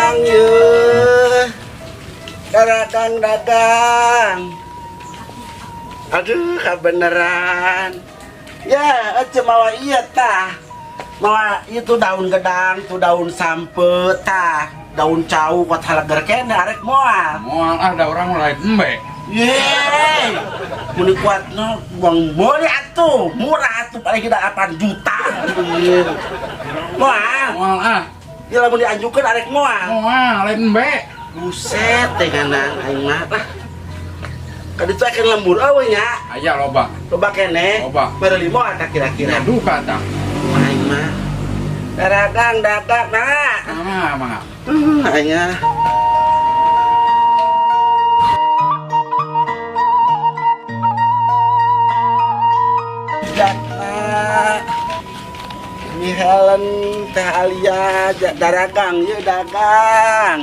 Dagang ye. Dagang dagang. Aduh, kebeneran. Ya, ece mawa iya tah. Mawa itu daun gedang, tuh daun sampe tah, daun cau kuat halager kene arek moal. Moal ah da urang lain embe. Yeay, muni kuatna buang boleh atuh, murah atuh paling kita 8 juta. Moal. Moal ah. Ya lamun dianjukeun arek moal. Moal lain embe. Buset teh ganang aing mah lah. Kaditu akan lembur eueuh nya. Aya loba. Loba keneh. Loba. Mereuli moal tah kira-kira. Ya duka tah. Aing mah. Dagang dagang nah. Mangga mangga. Aing mah. Jatna. Ini Helen Teh Alia daragang ye dagang.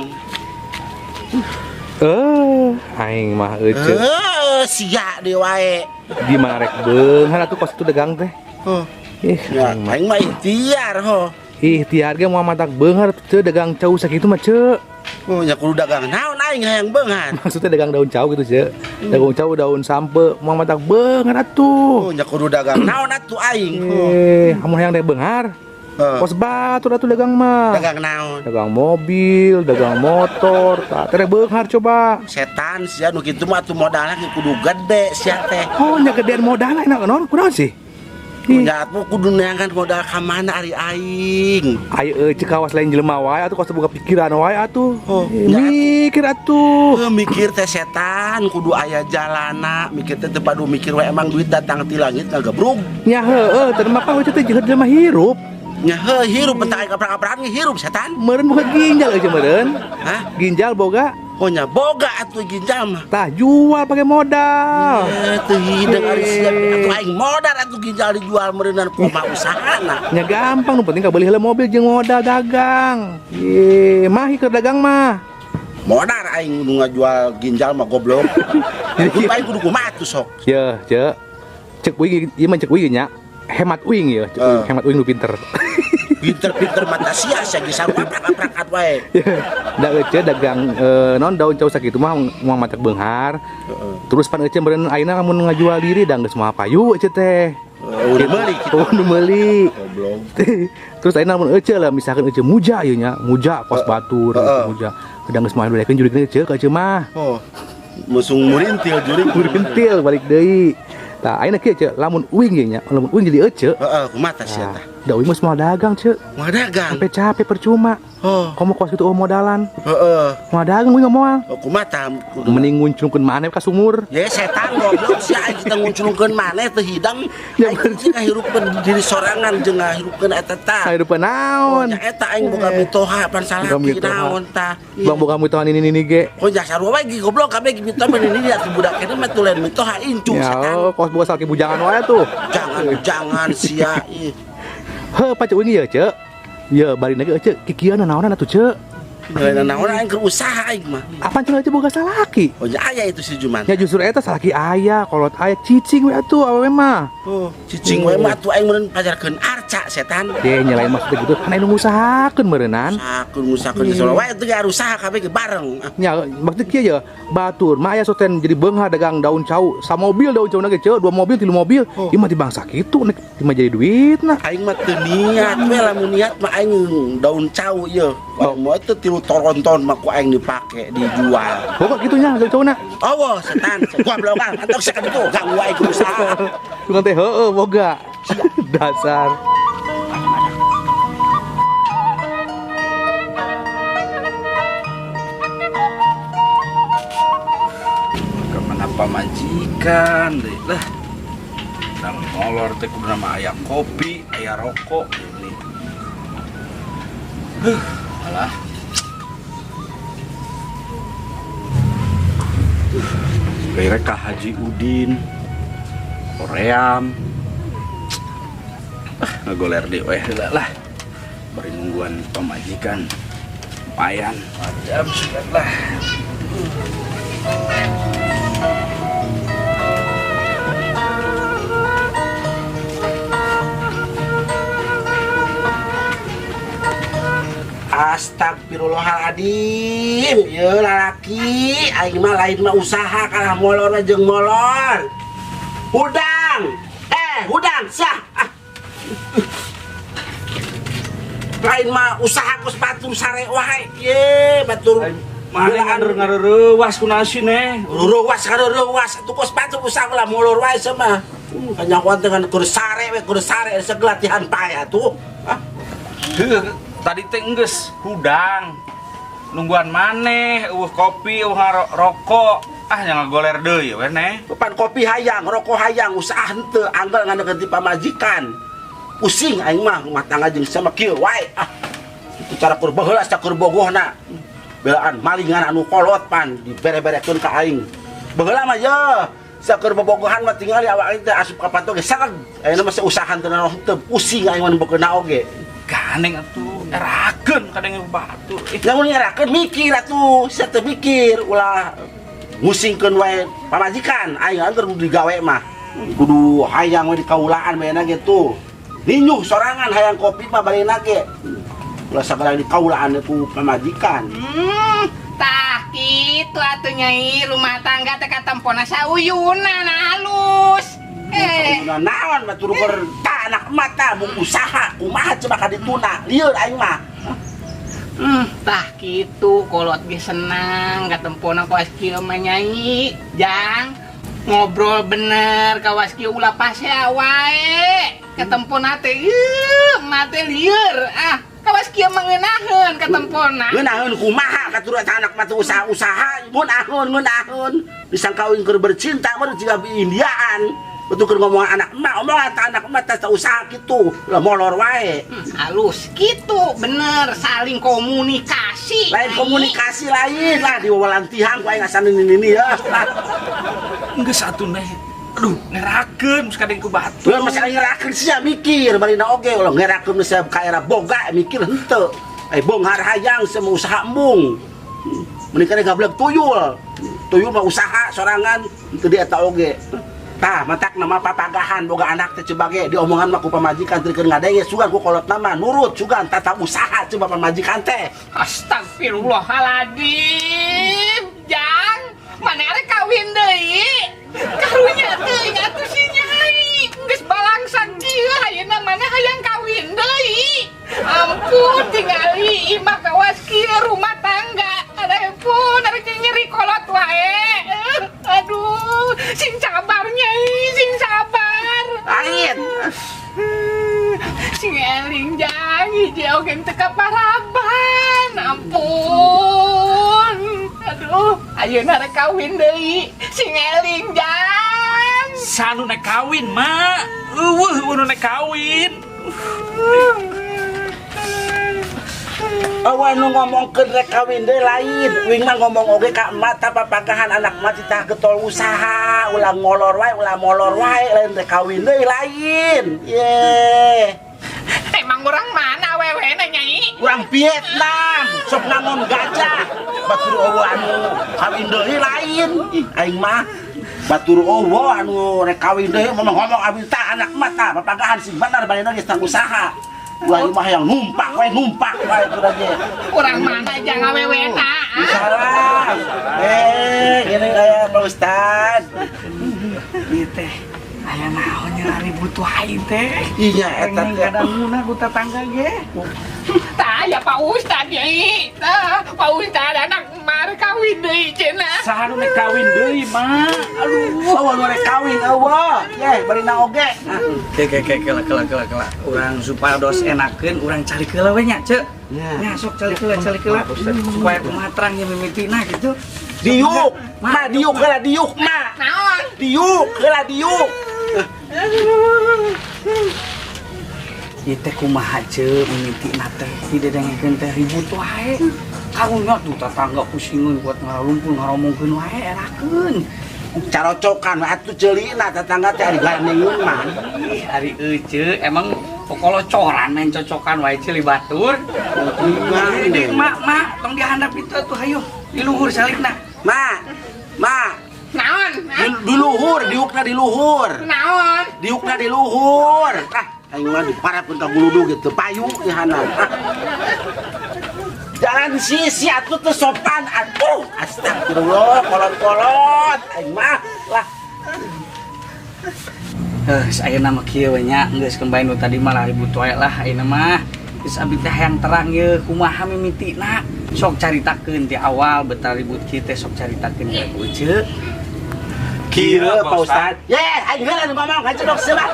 Aing mah euceuk. Sia deui wae. Gimana rek beunghar atuh kos itu dagang teh? Oh. Ih, Ya, aing mah. aing mah ikhtiar ho. Ikhtiar ge moal matak beunghar teu dagang cau sakitu mah ceu. Oh, nya kudu dagang naon aing hayang beunghar. Maksudnya dagang daun cau gitu ceu. Dagang cau daun sampe moal matak beunghar atuh. Oh, nya kudu dagang naon atuh aing. Oh. Amun hayang teh beunghar. Kos batur atuh dagang mah. Dagang naon? Dagang mobil, dagang motor, tah teh beunghar coba. Setan sia nu kitu mah atuh modalna ge kudu gede sia teh. Oh, nya gedean modalna enak naon kunaon sih? Ih. Nya atuh kudu neangan modal ka mana ari aing. Ayo cek kawas lain jelema wae atuh kos boga pikiran wae atuh. Oh, Mikir atuh. Mikir teh setan kudu aya jalana, mikir teh teu padu mikir wae emang duit datang ti langit ngagebrug. Nya heueuh teu mah eueuh teh jelema hirup. Nya heuh hirup penting aing kaprak-kaprakan ge hirup setan. Meureun boga ginjal eueuh meureun. Hah? Ginjal boga. Oh nya boga atuh ginjal mah. Tah jual pakai modal. Teu hideung ari sia atuh aing modal atuh ginjal dijual meureunan kumaha usahana. Nya gampang nu penting kabeuli heula mobil jeung modal dagang. Ye, mahi keur dagang mah. Modal aing nu ngajual ginjal mah goblok. Jadi aing kudu kumaha atuh sok. Ye, ce. Cek uing ieu mah cek uing nya. Hemat uing ya, cek uing. Hemat uing nu pinter. Pinter-pinter mata sia sia geus aprak-aprakat wae. Da euceu dagang non daun cau sakitu mah moal matak beunghar. Terus pan euceu meureun ayeuna lamun ngajual diri da geus moal payu euceu teh. Udah meuli kitu. Oh, udah meuli. Goblok. Terus ayeuna lamun euceu lah misalkan euceu muja ieu nya, muja kos batur, muja. Da geus moal diberekeun jurigna euceu ka euceu mah. Oh. Musung murintil jurig. Murintil balik deui. Tah ayeuna kieu ceu, lamun uing ieu nya, lamun uing jadi euceu. Heeh, kumaha tah sia tah? Da uing mah moal dagang ceu. Moal dagang. Capek-capek percuma. Oh. Komo kos kitu eueuh modalan. Heeh. Moal dagang uing mah moal. Oh, kumaha tah? Mending ngunclungkeun maneh ka sumur. Ye setan goblok sia aing kita ngunclungkeun maneh teu hidang. Ya, Aing teh ngahirupkeun diri sorangan jeung ngahirupkeun eta tah. Ngahirupkeun naon? Oh, nya eta aing boga mitoha pan salaki naon tah. Bang boga mitoha nini-nini ge. Oh, nya sarua wae ge goblok kabeh ge mitoha nini atuh budak kene mah tulen mitoha incu Ya, setan. oh, kos boga salaki bujangan wae tuh. Jangan jangan sia ih. Heuh, pace uing ieu, Ceu. Ye, bari ge Ceu, kikieuan naonan atuh, Ceu. Lain naon aing keur usaha aing mah. Apaan cenah boga salaki? Oh nya aya itu si Juman. Ya justru eta salaki aya, kolot aya cicing we atuh awewe mah. Oh, cicing we mah atuh aing meureun pajarkeun arca setan. Ye nya lain maksudnya gitu, kan aing ngusahakeun meureunnan. Usahakeun ngusahakeun geus wae teh ge usaha kabeh ge bareng. Nya maksud kieu ye, batur mah aya soten jadi beunghar dagang daun cau, samobil daun cau na ge ceu, 2 mobil, 3 mobil. Oh. Ieu mah di bangsa kitu nek ieu mah jadi duitna. Aing mah teu niat we lamun niat mah aing daun cau ieu. Oh. Moal teu tilu toronton mah ku aing dipake dijual. Pokok kitu nya daun cauna. Awas setan, goblok ah, antok sia kitu ganggu aing ku usaha. Tukang teh heueuh boga. Dasar. Kemana pamajikan deh lah. Nang molor teh kudu nama aya kopi, aya rokok ini. Huh, alah. Rek ka Haji Udin, Koream. Ah, ngagoler deui weh heula lah. Bari nungguan pamajikan. Lumayan. Jam sudah lah. Astagfirullahaladzim. Ye lalaki, aing mah lain mah usaha kalah molor jeung molor. Hudang. Hudang sah. Ah. Lain mah usaha ku sepatu sare wae. Ye, batur. Mana ngareurewas ku nasi neh. Reuwas kareurewas atuh ku sepatu usaha lah molor wae sama. Kanyakuan dengan kur sare we kur sare segelatihan pae atuh. Ah. Heuh, tadi teh enggeus hudang. Nungguan maneh, eueuh kopi, eueuh rokok. Ah, nya ngagoler deui we neh. Pan kopi hayang, rokok hayang, usaha henteu anggal ngan ti pamajikan. Pusing aing mah rumah tangga jeung sama kieu wae. Ah. Itu cara kur baheula sakur bogohna. Belaan malingan anu kolot pan dibere-berekeun ka aing. Baheula mah ye sakur bobogohan mah tingali awak aing teh asup ka panto ge sareg. Ayeuna mah usahan teu naon henteu, pusing aing mah bogeuna oge. Gandeng atuh, erakeun kadang batu. Lamun ngerakeun mikir atuh, sia teu mikir ulah musingkeun wae pamajikan. Aing angger kudu digawe mah. Kudu hayang we dikaulaan bayana ge tuh. Ninyuh sorangan hayang kopi mah balena ge. Ulah sagala dikaulaan ku pamajikan. Tah kitu atuh Nyai, rumah tangga teh katempona sauyunan halus. Sauyunan naon batur keur ta anak mata mung usaha kumaha coba ka dituna lieur aing mah. Tah kitu kolot ge senang katempona kawas kieu mah Nyai. Jang ngobrol bener kawas kieu ulah pasea wae. Katempona teh ieu mate lieur ah. Kawas kieu mah ngeunaheun katempona. Ngeunaheun kumaha katur eta anak mah usaha-usaha ngeunaheun ngeunaheun. Disangka uing keur bercinta mah jiga Indiaan. Betul keur ngomong anak emak, omongan ta anak emak teh usaha kitu, lah molor wae. Halus kitu bener saling komunikasi. Lain komunikasi lain lah diwawalantihan ku aing asan ini ya. Lah. Geus atuh neh. Aduh, ngerakeun geus kadeng ku batu. Lah masih ngerakeun sia mikir barina oge ulah ngerakeun sia ka era boga mikir henteu. Ai bonghar hayang semua usaha embung. Mending kene gablek tuyul. Tuyul mah usaha sorangan teu di eta oge. Tah, matak nama papagahan boga anak teh coba ge diomongan mah ku pamajikan teu keur ngadenge sugan ku kolot nama nurut sugan tata usaha coba pamajikan teh. Astagfirullahaladzim. Jang, mana arek kawin deui? Karunya teuing atuh si Nyai. Geus balangsak kieu ayeuna mana hayang kawin deui. Ampun tingali imah kawas kieu rumah tangga. Ampun arek nyeri kolot wae. Aduh, sing sabar Nyai, sing sabar. Lain. Sing eling jang hiji oge teu kaparaban. Ampun. Aduh, ayeuna rek kawin deui. Sing eling jang. Sanu nek kawin, Mak. Eueuh nu nek kawin. Awan nu ngomongkeun rek kawin deui lain. Uing mah ngomong oge ka emak tah papagahan anak mah titah getol usaha, ulah ngolor wae, ulah molor wae, lain rek kawin deui lain. Ye. Emang urang mana awewena Nyai? Urang Vietnam, sok ngangon gajah. Batur eueuh anu kawin deui lain. Ih, aing mah batur eueuh anu rek kawin deui ngomong-ngomong abis tah anak mah tah papagahan sing bener barena geus tang usaha. Ulah imah yang numpak wae itu aja. Urang mana jangan awewena. Salam. Gini aya Pak Ustad. Ieu teh aya naon nya ribut wae teh. Iya eta teh. Kadanguna ku tetangga ge. Tah ya Pak Ustad Nyai. Tah Pak Ustad anak mar kawin deui cenah. Saha nu nek kawin deui, Mak? Aduh, eueuh nu rek kawin eueuh. Yeh, barina oge. Ke ke ke kela kela kela kela. Urang supados enakeun urang cari keula we nya, Ceu. Nya sok cari keula cari keula supaya kumaha terang nya mimitina gitu. Diuk, Ma diuk heula diuk, Ma. Naon? Diuk heula diuk. Ieu teh kumaha Ceu mimitina teh didedengekeun teh ribut wae. Karunya tuh tetangga pusingeun buat ngaralumpul ngaromongkeun wae erakeun. Carocokan atuh ceulina tetangga teh ari gandeng mah. Ih, ari euceu emang pokolocoran main cocokan wae ceuli batur. Dik mak mak tong dihandap itu atuh hayu di luhur salikna. Ma, ma. Naon? Di luhur, diukna di luhur. Naon? Diukna di luhur. Ah, aing mah diparapkeun ka guludug gitu, payu di handap. Ah. Jalan sisi atuh teu sopan atuh. Astagfirullah, kolot-kolot aing mah lah. Heuh, ayeuna mah kieu we nya, geus kembali nu tadi mah ribut wae lah ayeuna mah. Geus abdi teh hayang terang ye kumaha mimitina. Sok caritakeun ti awal beta ribut kieu teh, sok caritakeun ka ku Ece. Kieu, Pak Ustad. Ye, aing heula nu ngomong ngacedok sia mah.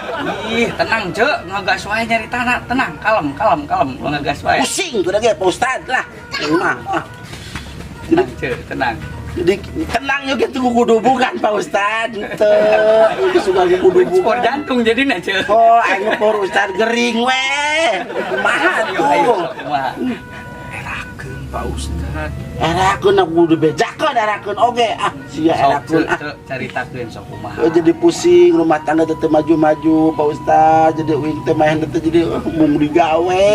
Ih, tenang, Cek, ngagas wae nyaritana, tenang, kalem, kalem, kalem, ulah ngagas wae. Pusing tuh lagi Pak Ustad lah. Aing mah. Ah. Tenang, Cek, tenang. Jadi tenang yuk gitu kudu bukan Pak Ustad. Teu, itu suka kudu Sport bukan. Jantung jadi na, Cek. Oh, aing mah Ustad gering weh. Kumaha Ayo, ayo, tuh? sok kumaha. Erakeun, Pak Ustad. Erakeun aku kudu bejakeun, erakeun oge. Ah, sia Sok, erakeun Cek, ah. Cek, caritakeun sok kumaha. Oh, jadi pusing rumah tangga tetep maju-maju Pak Ustad, jadi uing teh main teh jadi mung digawe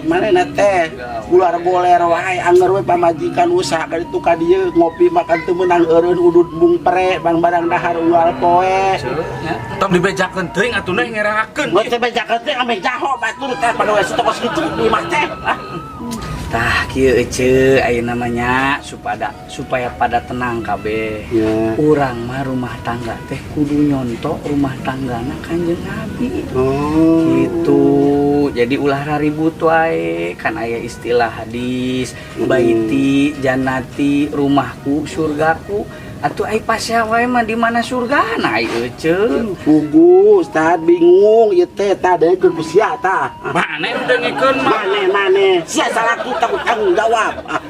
mana teh ular goler wae, anger we pamajikan usaha ka ditu ka dieu, ngopi makan teu meunang, eureun udud mung pere bang barang dahar unggal poe. Cek, nya. Tong dibejakeun teuing atuh, neh, ngerakeun. Gua teh bejakeun teh ameh jaho batur teh pada we tokos kitu di imah teh ah. Tah kieu, Ece, ayeuna mah nya supaya supaya pada tenang kabeh. Ya. Urang mah rumah tangga teh kudu nyonto rumah tanggana Kanjeng Nabi. Oh. Gitu. Jadi ulah ribut wae, kan aya istilah hadis baiti jannati, rumahku surgaku. Atuh ai pasea wae mah di mana surgana ai Ece? Pugu, Ustad bingung ieu teh, tah dengekeun ku sia tah. Mana nu dengekeun mah? Mane mane sia salaki takut tanggung jawab. Ah.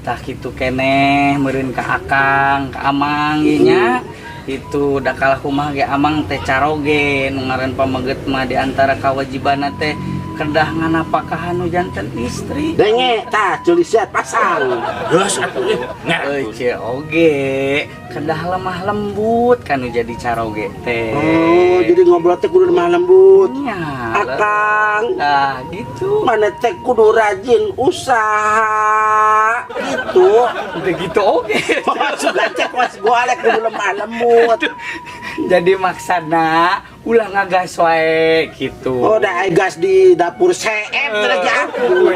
Tah kitu keneh meureun ka akang, ka amang ieu nya. Itu da kalah kumaha ge amang teh caroge nu ngaran pameget mah di antara kewajibanna teh kedah nganapakahan nu janten istri. Denge tah ceuli sia pasang. Geus atuh ih, ngerakeun. Ece oge kedah lemah lembut kan nu jadi caroge teh. Oh, jadi ngobrol teh kudu lemah lembut. Nya. Akang, Tah gitu. Mana teh kudu rajin usaha gitu. Udah gitu oge. Sudah cek was golek kudu lemah lembut. Jadi maksana ulah ngagas wae gitu. Oh, dah gas di dapur CM teh ah.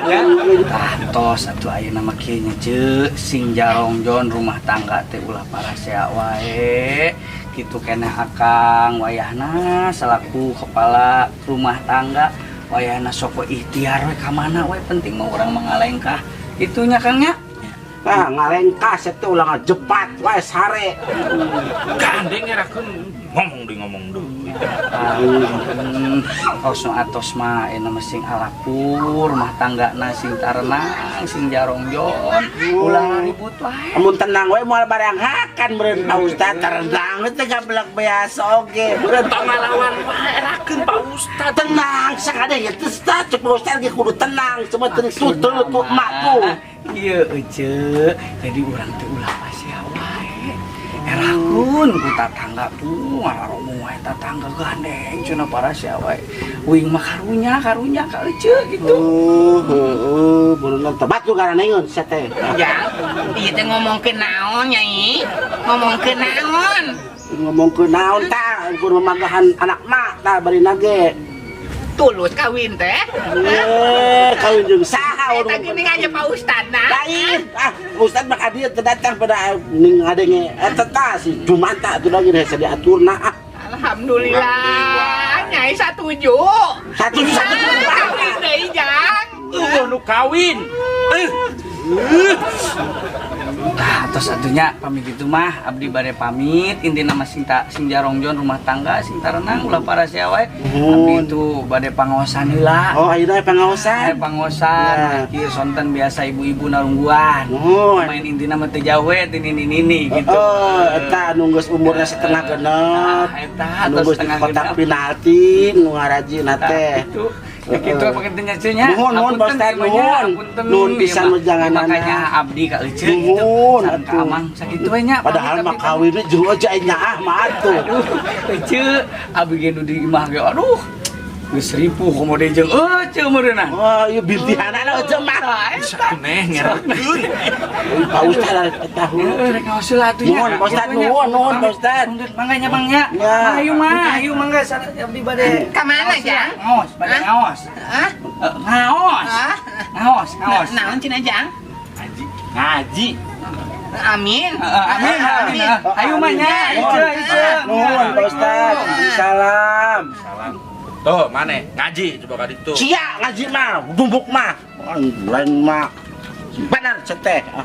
Nya. Tah tos atuh ayeuna mah kieu nya, Ceuk, sing jarongjon rumah tangga teh ulah parasea wae. Kitu keneh akang wayahna selaku kepala rumah tangga wayahna sok we ikhtiar we ka mana we, penting mah urang mangalengkah. Itunya Kang nya. Ah, ngalengkah teh ulah ngajepat wae sare. Gandeng ngerakeun ngomong di ngomong deui. Tos nu atos mah ayeuna mah sing alapur rumah tanggana sing tarenang, sing jarongjon, ulah ribut wae. Amun tenang we moal barang hakan meureun Pak Ustad, tenang teh gablek biasa oge. Meureun Tong ngalawan wae, erakeun Pak Ustad. Tenang sakade ya teh cek Pak Ustad ge kudu tenang cuma teu tuh tuh mak tuh. Iya, Ece, jadi urang teh ulah pasea wae. Erakeun ku tatangga tuh ngaromong wae, tatangga gandeng cenah parasea wae. Uing mah karunya karunya ka Ece gitu. Oh, heeh, bener tebat tuh garanengeun sia teh. Ya, ieu teh ngomongkeun naon, Nyai? Ngomongkeun naon? Ngomongkeun naon tah, ukur memagahan anak mak tah bari nage. Tulus kawin teh? Eh, kawin jeung saha? Eta geuning aja Pak Ustad nah. Lain, ah, Ustad mah ka dieu teu datang pada ning ngadenge eta tah si Jumanta atuh lagi hese diaturna ah. Alhamdulillah, Nyai satuju. Satu satu. Ah, kawin deui, Jang. Eueuh nu kawin. Eh, Tah, tos atunya pamit itu mah abdi bade pamit, intina mah sing ta, sing jarongjon rumah tangga sing tarenang ulah parasea wae. Abdi itu bade pangaosan heula. Oh, ayeuna pangaosan. Aya pangaosan, Ya. kieu sonten biasa ibu-ibu narungguan. Nuhun. Main intina mah teu jauh we ti nini nini gitu. Oh, eta nu geus umurna setengah genep. Nah, eta Nu tos geus di setengah kotak genep. penalti nu ngarajina Tah, teh. gitu. Ya gitu apa nya Ceu nya. Nuhun, nuhun, Pak Ustad, nuhun. Nuhun pisan wejanganana. Makanya abdi ka Ece gitu. Nuhun, Sareng ka atuh. Amang sakitu we nya. Padahal pamit mah abdi. kawinnya jeung aja nyaah mah atuh. Aduh, Ece, abdi ge nu di imah ge aduh. Geus ripuh komo deui jeung Ece meureunna. Oh, ieu bintihanana aja mah. Tah, bisa eta. tuh neh ngerakeun. Pak Ustad eta. Heeh, rek ngaos heula atuh nya. Nuhun, Pak Ustad, Gitu nya. nuhun, nuhun, Pak Ustad. Mangga nya, Bang nya. Ya. Ayo mah, ayo mangga abdi bade. Ka mana, Jang? Ngaos, bade Hah? ngaos. Hah? Eh, ngaos. Ah, Ngaos, ngaos. Naon cenah, Jang? Ngaji. Ngaji. Amin. Eh, amin, amin. Ayo mah nya, Ice, Ice. Nuhun, Pak Ustad. Salam. Salam. Tuh, mana? Ngaji coba ka ditu. Sia ngaji mah, dumbuk mah. Lain mah. Benar ceteh. Ah.